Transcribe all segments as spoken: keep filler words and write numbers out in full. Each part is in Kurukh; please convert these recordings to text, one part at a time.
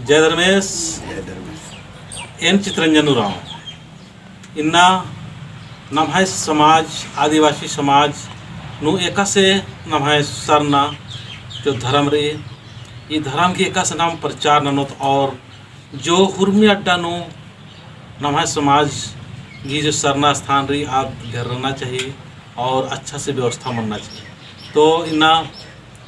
जय धर्मेस। जय धर्मेस। एन चितरंजन उराँव। इन्ना नम्है समाज, आदिवासी समाज नू एकासे नम्है सरना जो धर्म रई, ई धर्म की एकासे नाम प्रचार ननोत और जो हुरमी अड्डा नू नम्है समाज की जो सरना स्थान रई, आद घेरना चाहिए और अच्छा से व्यवस्था मनना चाहिए। तो इन्ना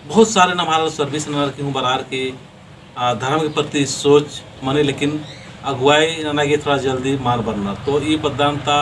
बहुत सारे नम्है आलर service ननर की हूँ बरअर की आ, धर्म के प्रति सोच मनी, लेकिन अगुवाई नना गे थोड़ा जल्दी मल बरनर। तो ई पद्दा ता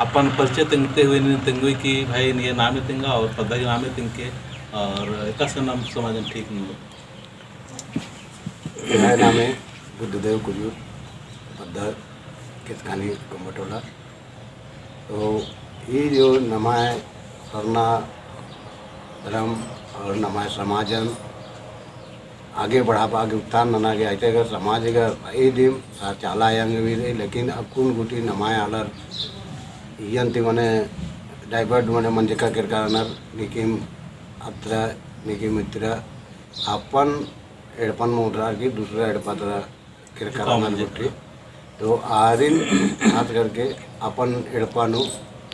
अपन परिचय तेंगते हुए नीन तेंगोय कि भाई निंग्है नामे तेंगा और पद्दा गही नामे तेंगके और एकासे नाम समाजन ठीक नू। निंग्है नामे बुद्धदेव कुजूर, पद्दा केसकानी कुम्बटोला। तो ई जो नम्है सरना धर्म और नम्है समाजन आगे बढ़ाबआ गे, उत्थान नना गे, अइते अगर समाज अगर ई दिम सा चाला आयंग भी रई, लेकिन अक्कुन गूटी नम्है आलर इय्यन ती मने divert मने मंजका केरका रअनर, नीकिम अत्रा, नीकिम इत्रा, अपन एड़पन मोड़रा की दूसरा एड़पा तरा केरका रअनर गुट्ठी। तो आरिन खास करके अपन एड़पा नू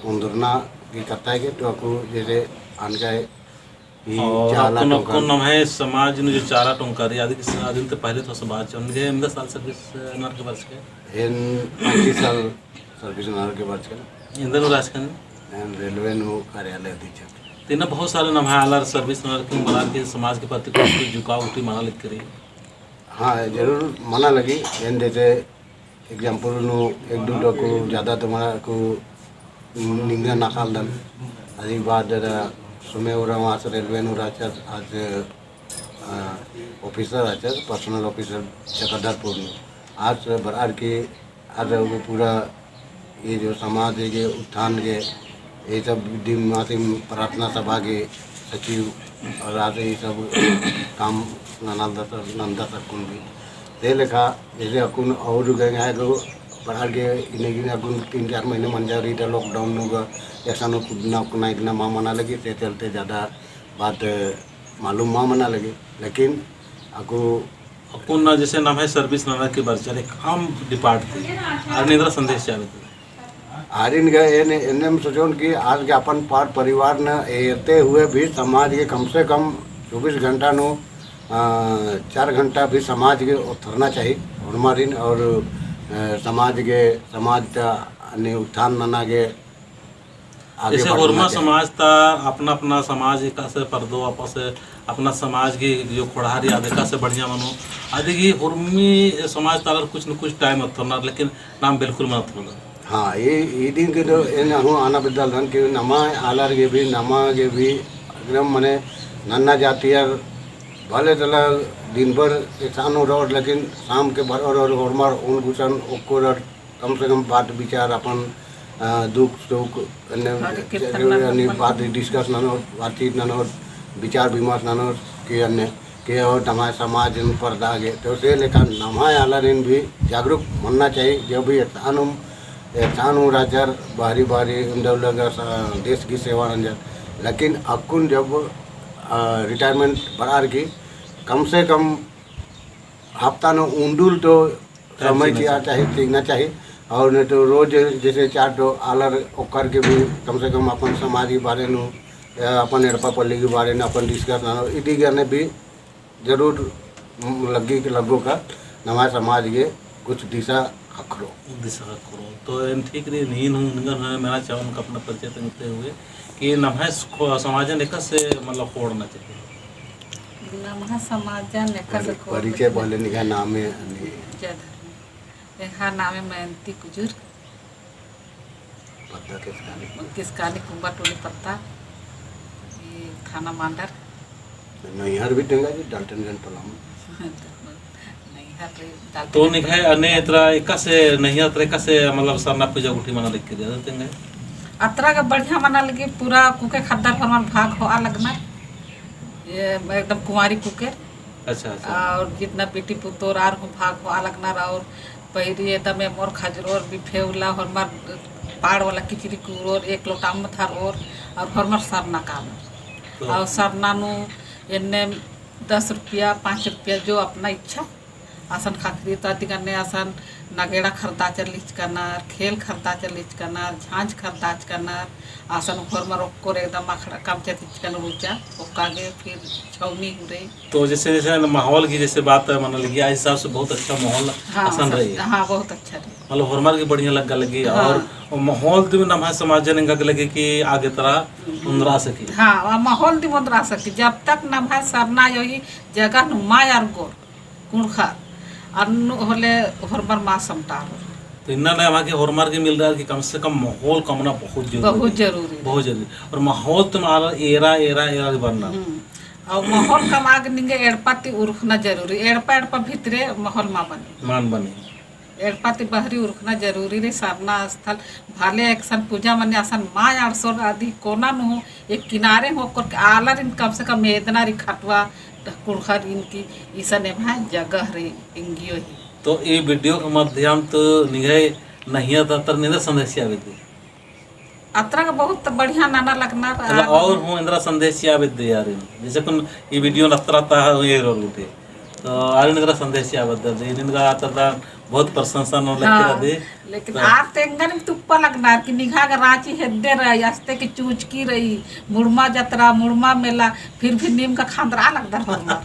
ओन्दरना की कत्था है के, तो अक्कु जैसे अनका ई और चाला अक्कुन, टोंका अक्कुन नम्है समाज नू जो चाला टोंका रई, आदि की स-, आदिन ते पहले तो सब बात चल, उनके एवंदा साल service ननर के बरचकय? एन पैंतीस साल service ननर के बरचकय। एवंदा नू रहचकन? एन रेलवे नू कार्यालय अधीक्षक। तो इन्ना बहुत सारे नम्है आलर service ननर की बरअर की समाज के प्रति कुछ, कुछ झुकाव उठी मना लगी रई। हाँ, जरूर मना लगी। एन जैसे example नू एक दू ठो अक्कु ज्यादा तो मना अक्कु निंगा नकालदन। अदी बाद रा सुमे उराँव आस रेलवे नू रहचस, आस, अ, officer रहचस, personnel officer चक्रधरपुर नू। आस बरअर की आर वो पूरा ये जो समाज गे उत्थान गे, ये सब दिम आसिम प्रार्थना सभा गे सचिव और आते ये सब काम ननालदस, नंदस अक्कुन भी। ते लेखा जैसे अक्कुन और गए हैं तो बरअर गे इन्हें गिने अक्कुन तीन चार महीने मंजा रई, इधर lockdown नू गा एकसानु कुदना उकना इतना मा मना लगी, ते चलते ज्यादा बात मालूम मा मना लगी। लेकिन अक्कु अक्कुन जैसे नम्है service नना की बरचर एक आम depart ती, आरिन एन्दरा संदेश चाबे ती? आरिन गा एन, एन्नेम सोचोन कि आस गे अपन पर परिवार न एरते हुए भी समाज गे कम से कम चौबीस घंटा नू, अ, चार घंटा भी समाज गे ओथरना चाहिए, होरमारिन और, अ, समाज गे, समाज ता अन्ने उत्थान नना गे आगे जैसे बढ़ना होरमा चाहिए। समाज ता अपना अपना समाज एकासे परदो, आपस अपना समाज की जो खोड़हारी आद एकासे बढ़िया मनो, आदि की होरमी समाज ता आलर कुछ न कुछ time अत्थोरनर, लेकिन नाम बिल्कुल मल अत्थोरनर। हाँ, ये, ये दिन के तो एन हूँ आना बेद्दालदन कि नमा आलर गे भी, नमा गे भी एकदम मने नन्ना जातियर भले तला दिन भर एकसानु रओर, लेकिन शाम के बरओर और होरमर ओन गुसन ओक्कोर कम से कम बात विचार अपन, अ, दुख सुख अन्ने बात के जे-, जे-, अन्ने बात discuss ननोर, बातचीत ननोर, विचार विमर्श ननोर कि अन्ने के और नम्है समाज नू परदा गे। तो से लेखा नम्है आलारिन भी जागरूक मनना चाहिए। जो भी एकसानुम, एकसानुम राजर बाहरी बाहरी उन्दौलग देश की सेवा नंजर। लेकिन अक्कुन जब, अ, retirement बरअर की कम से कम हफ्ता नू उन्दुल तो समय चिआ चाहिए, चिअना चाहिए। और नहीं तो रोज जैसे चार ठो आलर ओकर के भी कम से कम अपन समाज के बारे नू, या अपन एड़पा पल्ली के बारे नू अपन discuss ननोर, इदी गने भी जरूर लग्गी, लग्गो का नम्है समाज के कुछ दिशा ख़क्खरो। दिशा ख़क्खरो। तो एन ठीक रई, नीन हूँ निंगन हूँ मेना चाहूँ का अपना परिचय तेंगते हुए कि नम्है स-, खो-, समाजन एकासे मतलब खोड़ना चाहिए। नम्है समाजन एकासे परि-, खोड़ना परिचय चाहिए। पहले निंग्है नामे, अनि जय धर्म। एंग्है नामे मयंती कुजूर। पद्दा केसकानी। केसकानी कुंबा टोली पद्दा। ई थाना मांडर। नैहर भी तेंगा जी, डाल्टनगंज पलामू। नैहर रे, डाल्टनगंज तो निंग्है अन्ने एतरा एकासे, नैहर एतरा एकासे, मतलब, सरना पूजा गुट्ठी मना लगी रई, तेंगा? अतरा का बढ़िया मना लगी, पूरा कुके खद्दर होरमर भाग होआ लगनर। ये एकदम कुंवारी कुके। अच्छा, अच्छा। और जितना बेटी पुतोर आर हूँ भाग होआ लगनर और पहिरी एकदम एमोर खजरोर बिफे उल्ला होरमर पाड़ वाला किचरी कुरोर एक लोटा अम्म धरओर और होरमर सरना कालोर। तो और सरना नू एन्ने दस रुपया, पाँच रुपया जो अपना इच्छा असन ख़क्खरी तो अदिगने असन नगेड़ा ख़रदाचर लिचकनर, खेल ख़रदाचर लिचकनर, झांझ ख़रदाचकनर, असन होरमर ओक्कोर एकदम अखड़ा कमचर लिचकनर ऊँचा, ओक्का गे फिर छौनी हुरे। तो जैसे, जैसे माहौल की जैसे बात मना लगी, आ हिसाब से बहुत अच्छा माहौल हाँ, असन रही। हाँ, बहुत अच्छा रही। मतलब होरमर की बढ़िया लग्गा लगी। हाँ। और माहौल दिम नम्है समाजन एंगा लगी कि आगे तरा हम्म। ओन्द्रा सकी। हाँ, आ माहौल दिम ओन्द्रा सकी। जब तक नम्है सरना अयो ही जगह नू मा अरगोर कुँड़ुख़र अन्नु होले होरमर मा समटारोर। तो इन्ना ना एमा गे होरमर गे मिलरआ कि कम से कम माहौल कमना बहुत जरूरी। बहुत जरूरी। बहुत जरूरी। और माहौल तुम आलर एरा, एरा, एरा बरना। हम्म। और माहौल कमआ गे निंगे एड़पा ती उरखना जरूरी। एड़पा, एड़पा भितरे माहौल मा बनी। मान बनी। एड़पा ती बहरी उरखना जरूरी रई। सरना स्थल भले एकसन पूजा मनी असन मा अंड़सोर अदी कोना नू एक किनारे हूँ ओक्कोर के आलारिन कम से कम एदना रई खटवा कुँड़ुख़रिन की इसन एम्है जगह रई एंग्यो ही। तो ई video के माध्यम तो निंग्है नहिया ता तर एन्दरा संदेश चिआ बेद्दी? अतरा का बहुत बढ़िया नना लगनर। मतलब और हूँ एन्दरा संदेश चिआ बेद्दी आरिन, जैसे कुन ई video नत्रा ता एरोर गुट्ठी। तो आरिन एन्दरा संदेश चिआ बेद्दी, इन्निन गा अतरा बहुत प्रशंसा नू लगी हाँ, रअदी। लेकिन तो आर तेंगन तुप्पा लगनर कि निंग्है गा राँची हेद्दे रई, अस्ते कि चूचकी रई, मुड़मा जतरा, मुड़मा मेला, फिर भी नीम गा खंदरआ लगदर होरमर।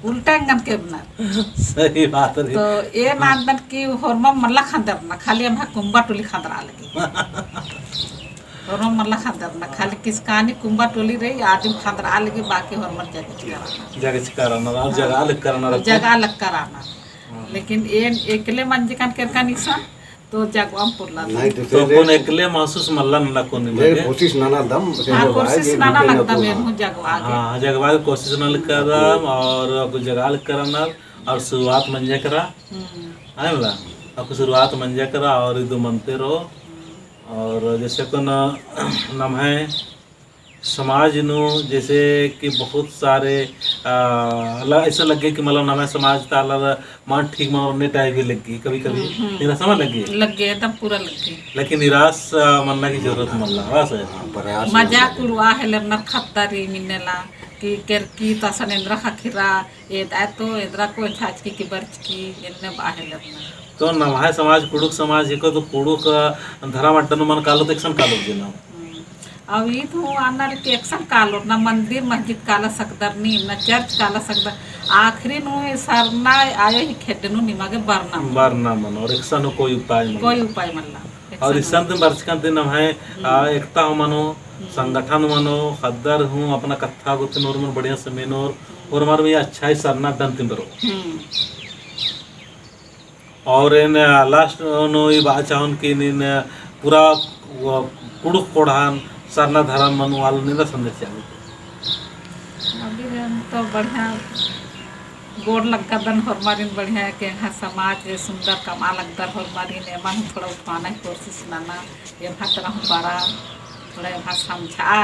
उल्टा एंगन केबनर। सही बात रई। तो एन अन्दन कि होरमर मल्ला खंदरना, खाली एम्है कुम्बा टोली खंदरआ लगी। होरमर मल्ला खंदरना, खाली किसकानी कुम्बा टोली रई, आदिम खंदरआ लगी, बाकी होरमर जगह चिकरना। जगह चिकरना, और जगह अलग करना रहता। जगह अलग करना। हाँ। लेकिन एन एकले मंजकन केरकन इसन, तो जगवा पोल्ला। नहीं, तो तो फिर अक्कुन एकले महसूस मल्ला नना कोनी ढेर लगे। कोशिश नना दम, हाँ, कोशिश नना लगदम, एन हूँ जगवा गे। हाँ, जगवा गे कोशिश नना लगदम, और अक्कु जगह अलग करना, और शुरुआत मंजा केरा। हम्म। है ना? अक्कु शुरुआत मंजा केरा, और इदु मनते रओ। हम्म। और जैसे कुन नम्है समाज नू जैसे कि बहुत सारे, आ, ल-, ऐसा लग्गे कि मतलब नम्है समाज ता आलर मान ठीक मनोर ने type ही लग्गी कभी-कभी। हम्म, हम्म। निराश मल लग्गी? लग्गी, एकदम पूरा लग्गी। लेकिन निराश, आ, मन्ना की जरूरत मल्ला, बस है। हाँ, प्रयास मजाक मल्ला। उड़वा हेलर नर खत्ता रई मिन्नेला कि केरकी तो असन एन्दरा ख़क्खरा, एदआ तो एन्दरा को झाचकी कि बरचकी, एन्ने बआ हेलर नर। तो नम्है समाज, कुँड़ुख़ समाज हिको तो कुँड़ुख़ धरम अड्डा नू मल कालोत, एकसन कालोत गे ना। हम्म। अब ईद हूँ आनर कि एकसन कालोर ना, मंदिर मस्जिद काला सकदर नीम ना, चर्च काला सकदर। आखिरी नू सरना अयो ही खेड्ड नू निमा गे बरना मनो। बरना मनो, और एकसन हूँ कोई उपाय मल्ला। कोई उपाय मल्ला। और एकसन दिम बरचकन दिम नम्है, हम्म। आ, एकता हूँ मनो, हम्म। संगठन मनो, ख़द्दर हूँ अपना कत्था गुथिन होरमर बढ़िया से मेनोर, होरमर भी अच्छा ही सरना अड्डन तिम बरओ। हम्म। और एन last नू ई बआ चाहोन कि नीन पूरा कुँड़ुख़ कोड़हन सरना धरम मनो आलर नीन संदेश चिआ। अभी हम तो बढ़िया गोड़ लग्गदन होरमारिन बढ़िया के यहाँ समाज रे सुंदर कमआ लगदर होरमारिन एमन थोड़ा उठवाना ही कोशिश नना। एम्है तरह बरा, थोड़ा एम्है समझा।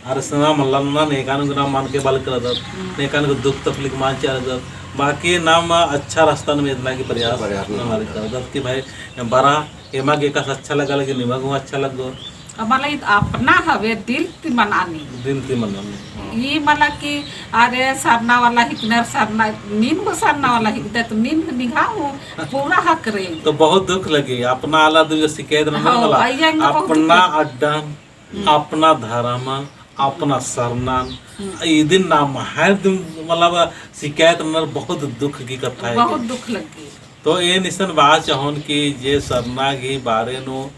अरे सना मल्ला ना नेकान गु नाम मान के बल करदत, हम्म। नेकान गु दुख तकलीफ मान चारदत, बाकी नाम अच्छा रास्ता नू एदना की प्रयास प्रयास नू नम्है करदत कि भाई बरा एमा गे एकासे अच्छा लग्गा लगी निमा गु अच्छा लग्गो। अब मला ईद अपना हवे दिल ती मनानी। दिल ती मनानी। हाँ। ई मला कि अरे सरना वाला हिकनर सरना, नीन गु सरना वाला हिकदत, नीन गु निंग्है हूँ पूरा हक रई। तो बहुत दुख लगी, अपना आलर दिम शिकायत ननर हाँ, वाला, अइय्या एंगा बहुत अपना दुख लगी। अड्डन, हम्म। अपना धरमन, अपना सरनन, हम्म। इदिन नम्है दिम मतलब शिकायत ननर बहुत दुख की कत्था है बहुत कि। दुख लगी। तो एन इसन बआ चाहोन कि जे सरना गही बारे नू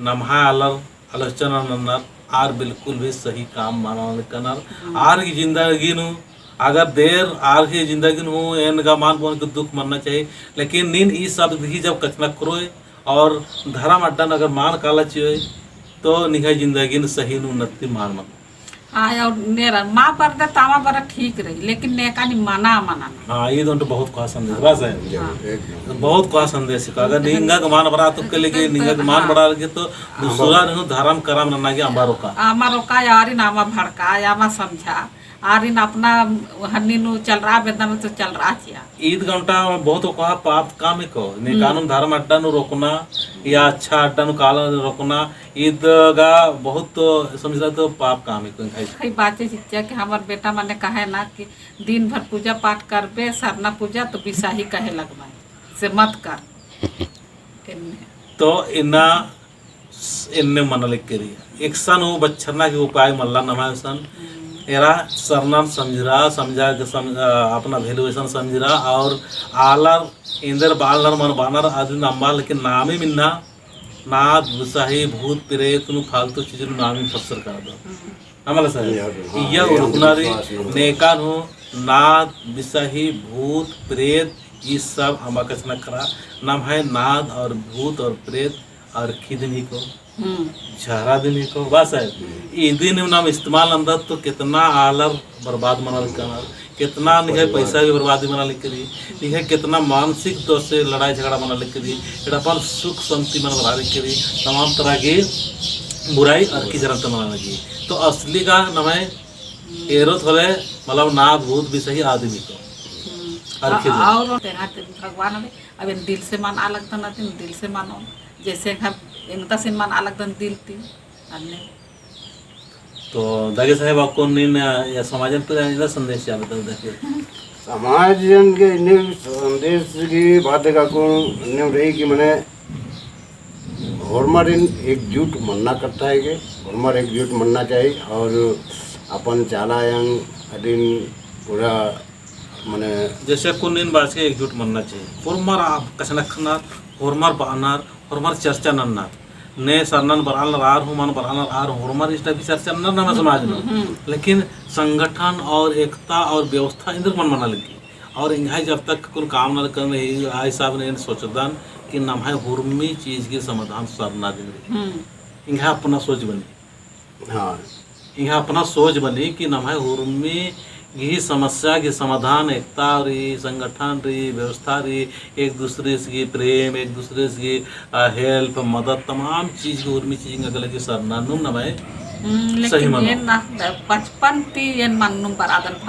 नम्है आलर आलोचना ननर, आर बिल्कुल भी सही काम मना नलकनर। हम्म। आर गही जिंदगी नू अगर देर आर गही जिंदगी नू हूँ एन गा मान बओन कि दुख मन्ना चाही, लेकिन नीन ई शब्द गही जब कछनखरोय और धरम अड्डन अगर मान काला चिओय, तो निंग्है जिंदगी नू सही नू उन्नति मान मन। हाँ, और नेरा मा बरदत आमा बरा ठीक रई, लेकिन नेकानी मना मना ना। हाँ, ईद ओन्टे बहुत कोहा संदेश, बस है। हाँ। एकदम। बहुत कोहा संदेश है। अगर निंगा के मान बरा तो के लगे, तो, निंगा के मान हाँ। बरा लगे तो दूसरा हाँ। नू धरम करम नन्ना गे अम्बा रोका। अम्बा रोका, आरिन अम्बा भड़का, अम्बा समझा। आरिन अपना हन्नी नू चलरआ बेद्दन तो चलरआ चिआ। ईद गंटा बहुत ओकहा पाप काम हिको, ने हम्म। कानून धर्म अड्डा नू रोकना, या अच्छा अड्डा नू काला रोकना, ईद गा बहुत समझला तो पाप काम हिको। खई बाचे चिच्चा कि हमर बेटा मने कहे ना कि दिन भर पूजा पाठ करबे, सरना पूजा तो बिसाही कहे लगबे, से मत कर। एन्ने। तो इन्ना एन्ने मना लगी करी। एकसन हूँ बछरना के उपाय मल्ला नम्है गुसन। हम्म। एरा सरनन समझरा, समझा के सम-, अ, अपना valuation समझरा और आलर एन्देर बअनर मल बअनर अदिन अम्बा, लेकिन नामे मिन्ना नाद, बिसाही, भूत, प्रेत नू फालतू चीज नू नामे फसर करदत। हम्म। अमला साहब, या तो, हाँ, इया या उरखना रई, अंधविश्वास नू। नेकान हूँ नाद, बिसाही, भूत, प्रेत, ई सब अम्बा कछनखरआ, नम्है नाद और भूत और प्रेत अरखी दिम हिको, हम्म। झरा दिम हिको, बा साहब। हम्म। इदिन नाम इस्तेमाल नन्दत तो केतना आलर बर्बाद मना लगी कनर, केतना निंग्है पैसा भी बर्बाद मना लगी करी, निंग्है केतना मानसिक तौर से लड़ाई झगड़ा मना लगी करी, एड़पन सुख शांति मल बरआ लगी करी, तमाम तरह की बुराई अरखी झरा ती मना लगी। तो असली का नम्है एरोत होले, मतलब, नाद भूत बिसाही आदमी को। हम्म। अरखी आ, झरा। और तेंगा ते भगवान अबे, अबे दिल से मना लगदन, अदिन दिल से मनो। जैसे हम एंगतासिन मना लगदन दिल ती, अन्ने। तो दागे साहेब, अक्कुन नीन या समाजन पर एन्ने संदेश चिआ बेद्दन दागे? समाजन गे एन्ने संदेश की बात है, अक्कुन एन्ने रई कि मने होरमारिन एकजुट मन्ना करता है के, होरमार एकजुट मन्ना चाहिए और अपन चाला आयंग अदिन पूरा मने जैसे अक्कुन नीन बाचकी एकजुट मन्ना चाहिए। होरमार आ कछनखरनर, होरमार बअनर, होरमार चर्चा नन्नर। ने सरनन बरआलनर आर हूँ, मल बरआलनर आर हूँ, होरमार इस्टा भी चर्चा नन्नर नम्है समाज नू। हम्म, हम्म। लेकिन संगठन और एकता और व्यवस्था एन्देर मल मना लगी। और एंग्है जब तक कुन काम नल करन रई, आ हिसाब नू एन सोचदन कि नम्है होरमी चीज की समाधान सरना दिम रई। हम्म। एंग्है अपना सोच बनी। हाँ। एंग्है अपना सोच बनी कि नम्है होरमी गही समस्या गही समाधान एकता रई, संगठन रई, व्यवस्था रई, एक दूसरे से गही प्रेम, एक दूसरे से गही, आ, help, मदद, तमाम चीज गही, होरमी चीज गही अगल गही सरना नू नम्है हम्म, सही लेकिन मनो। एन ना, बचपन ती एन मन्नुम बरआदन।